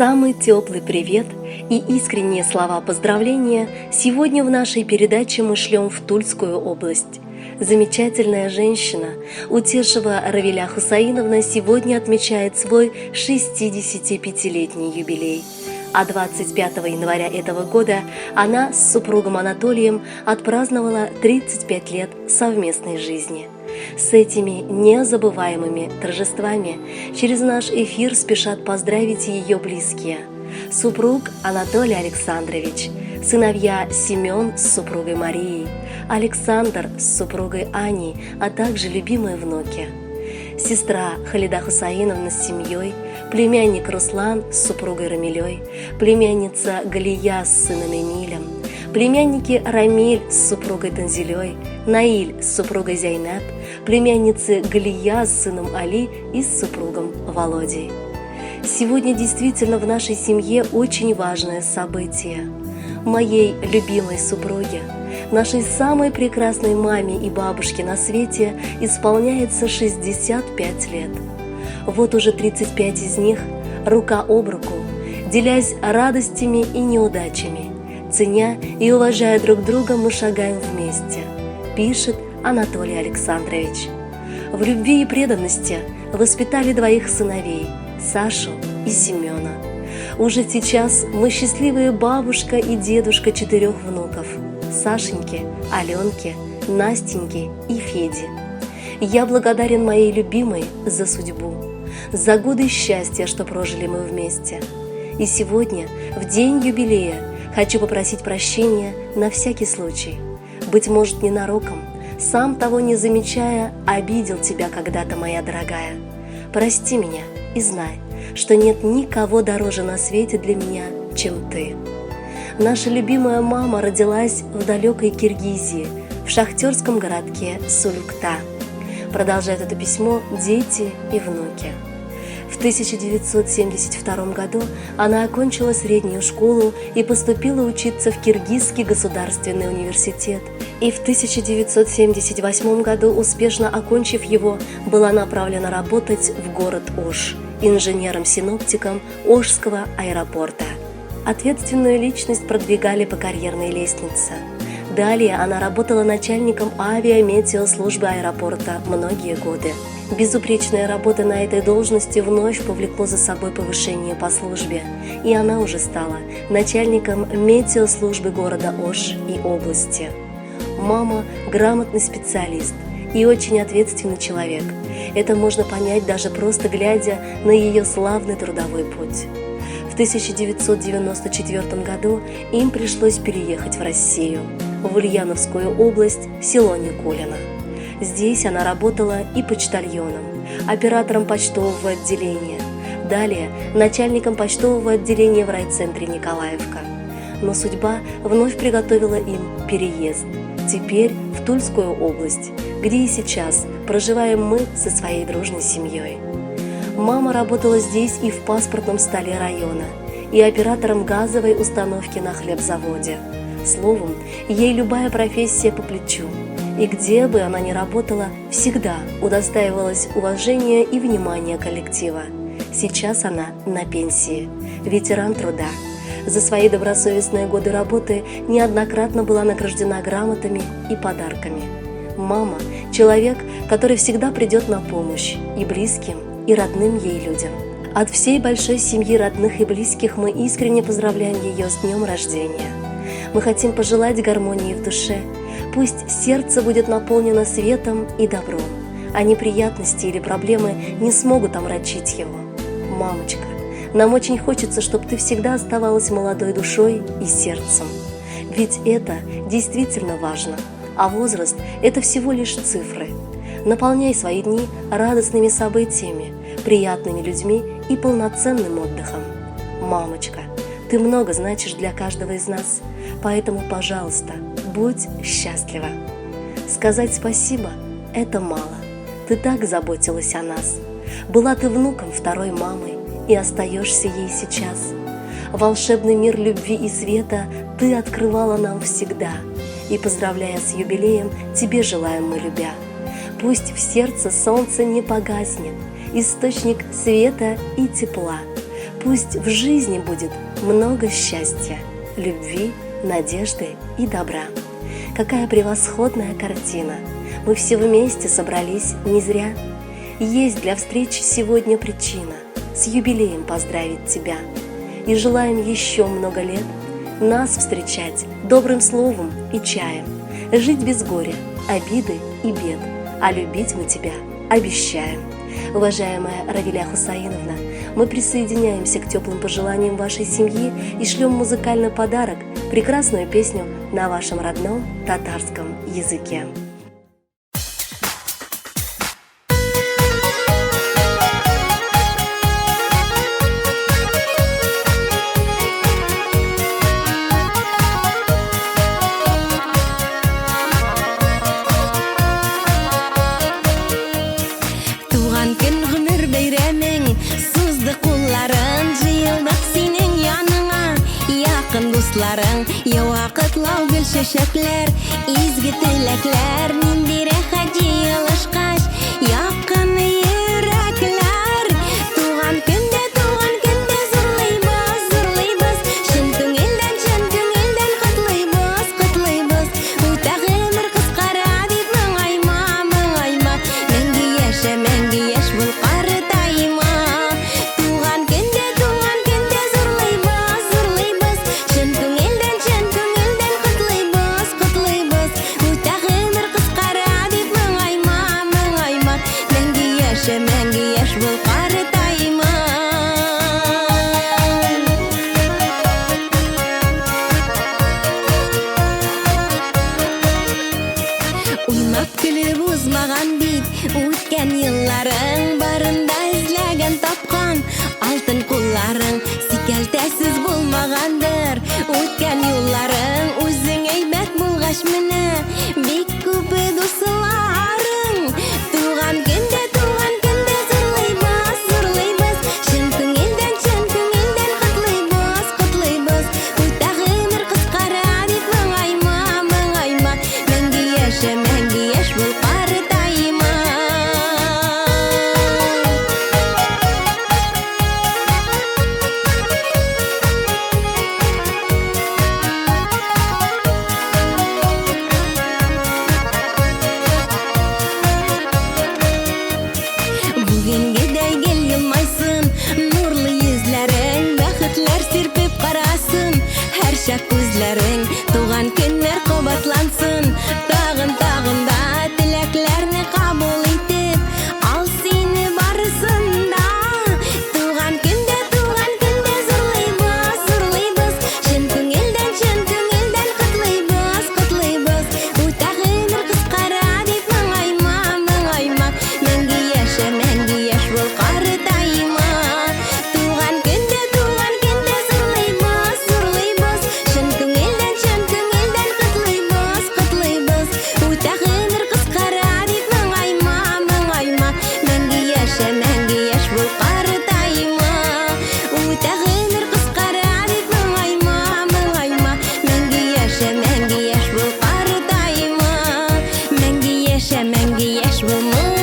Самый теплый привет и искренние слова поздравления сегодня в нашей передаче мы шлем в Тульскую область. Замечательная женщина Утешева Равиля Хусаиновна сегодня отмечает свой 65-летний юбилей. А 25 января этого года она с супругом Анатолием отпраздновала 35 лет совместной жизни. С этими незабываемыми торжествами через наш эфир спешат поздравить ее близкие. Супруг Анатолий Александрович, сыновья Семен с супругой Марией, Александр с супругой Аней, а также любимые внуки. Сестра Халида Хусаиновна с семьей, племянник Руслан с супругой Рамилей, племянница Галия с сыном Эмилем, племянники Рамиль с супругой Танзилей, Наиль с супругой Зайнаб, племянницы Галия с сыном Али и с супругом Володей. Сегодня действительно в нашей семье очень важное событие. Моей любимой супруге, нашей самой прекрасной маме и бабушке на свете исполняется 65 лет. Вот уже 35 из них рука об руку, делясь радостями и неудачами, ценя и уважая друг друга, мы шагаем вместе, пишет Анатолий Александрович. В любви и преданности воспитали двоих сыновей – Сашу и Семена. Уже сейчас мы счастливые бабушка и дедушка 4 внуков – Сашеньки, Аленки, Настеньки и Феди. Я благодарен моей любимой за судьбу, за годы счастья, что прожили мы вместе. И сегодня, в день юбилея, хочу попросить прощения на всякий случай. Быть может, ненароком, сам того не замечая, обидел тебя когда-то, моя дорогая. Прости меня и знай, что нет никого дороже на свете для меня, чем ты. Наша любимая мама родилась в далекой Киргизии, в шахтерском городке Сулюкта. Продолжают это письмо дети и внуки. В 1972 году она окончила среднюю школу и поступила учиться в Киргизский государственный университет. И в 1978 году, успешно окончив его, была направлена работать в город Ош инженером-синоптиком Ошского аэропорта. Ответственную личность продвигали по карьерной лестнице. Далее она работала начальником авиаметеослужбы аэропорта многие годы. Безупречная работа на этой должности вновь повлекло за собой повышение по службе, и она уже стала начальником метеослужбы города Ош и области. Мама – грамотный специалист и очень ответственный человек. Это можно понять даже просто глядя на ее славный трудовой путь. В 1994 году им пришлось переехать в Россию, в Ульяновскую область, село Никулино. Здесь она работала и почтальоном, оператором почтового отделения, далее начальником почтового отделения в райцентре Николаевка. Но судьба вновь приготовила им переезд, теперь в Тульскую область, где и сейчас проживаем мы со своей дружной семьей. Мама работала здесь и в паспортном столе района, и оператором газовой установки на хлебзаводе. Словом, ей любая профессия по плечу. И где бы она ни работала, всегда удостаивалась уважения и внимания коллектива. Сейчас она на пенсии, ветеран труда. За свои добросовестные годы работы неоднократно была награждена грамотами и подарками. Мама – человек, который всегда придет на помощь и близким, и родным ей людям. От всей большой семьи родных и близких мы искренне поздравляем ее с днем рождения. Мы хотим пожелать гармонии в душе. Пусть сердце будет наполнено светом и добром, а неприятности или проблемы не смогут омрачить его. Мамочка, нам очень хочется, чтобы ты всегда оставалась молодой душой и сердцем. Ведь это действительно важно, а возраст – это всего лишь цифры. Наполняй свои дни радостными событиями, приятными людьми и полноценным отдыхом. Мамочка, ты много значишь для каждого из нас, поэтому, пожалуйста, будь счастлива. Сказать спасибо – это мало. Ты так заботилась о нас. Была ты внуком второй мамы и остаешься ей сейчас. Волшебный мир любви и света ты открывала нам всегда. И, поздравляя с юбилеем, тебе желаем мы, любя. Пусть в сердце солнце не погаснет, источник света и тепла. Пусть в жизни будет много счастья, любви, надежды и добра. Какая превосходная картина! Мы все вместе собрались не зря. Есть для встречи сегодня причина с юбилеем поздравить тебя. И желаем еще много лет нас встречать добрым словом и чаем, жить без горя, обиды и бед, а любить мы тебя обещаем. Уважаемая Равиля Хусаиновна, мы присоединяемся к теплым пожеланиям вашей семьи и шлем музыкальный подарок – прекрасную песню на вашем родном татарском языке. Туган көн гомер бәйрәмең Сузды кулларын җыелдык синең яныңа Якын дусларың Ява котлау гөл чәчәкләр Изге теләкләр Нинди рәхәт җыелышкач Якын йөрәкләр Туган көндә, туган көндә Зурлыйбыз, зурлыйбыз Чын күңелдән, чын күңелдән Котлыйбыз, котлыйбыз Үтә гомер кыскара дип моңайма, моңайма Мәңге яшә, мәңге яшь бул, картайма Туган көндә, туган көндә зурлыйбыз, зурлыйбыз Чын күңелдән, чын күңелдән котлыйбыз, котлыйбыз Үтә гомер кыскара дип моңайма, моңайма Мәңге яшә, мәңге яшь бул, картайма. Уйнап көлеп узмаган бит үткән елларың барында эзләгән тапкан алтын кулларың сикәлтәсез булмагандыр үткән юлларың үзең әйбәт булгач менә бик күп дусларың туган көндә туган көндә зурлыйбыз зурлыйбыз чын күңелдән чын күңелдән котлыйбыз котлыйбыз үтә гомер кыскара дип моңайма моңайма мәңге яшә мәңге яшь бул картайма. Бүгенгедәй гел елмайсын нурлы йөзләрең бәхетләр сирпеп карасын һәрчак күзләрең туган көннәр кабатлансын тагын тагын да теләкләрне кабул итеп ал сине барысын да туган көндә туган көндә зурлыйбыз зурлыйбыз чын күңелдән чын күңелдән котлыйбыз котлыйбыз үтә гомер кыскара дип моңайма моңайма мәңге яшә мәңге яшь бул картайма туган көндә туган көндә зурлыйбыз зурлыйбыз чын күңелдән чын күңелдән котлыйбыз котлыйбыз үтә гомер кыскара дип моңайма моңайма мәңге яшә мәңге яшь бул картайма үтә гомер кыскара дип моңайма моңайма мәңге яшә мәңге яшь бул картайма мәңге яшә мәңге яшь бул.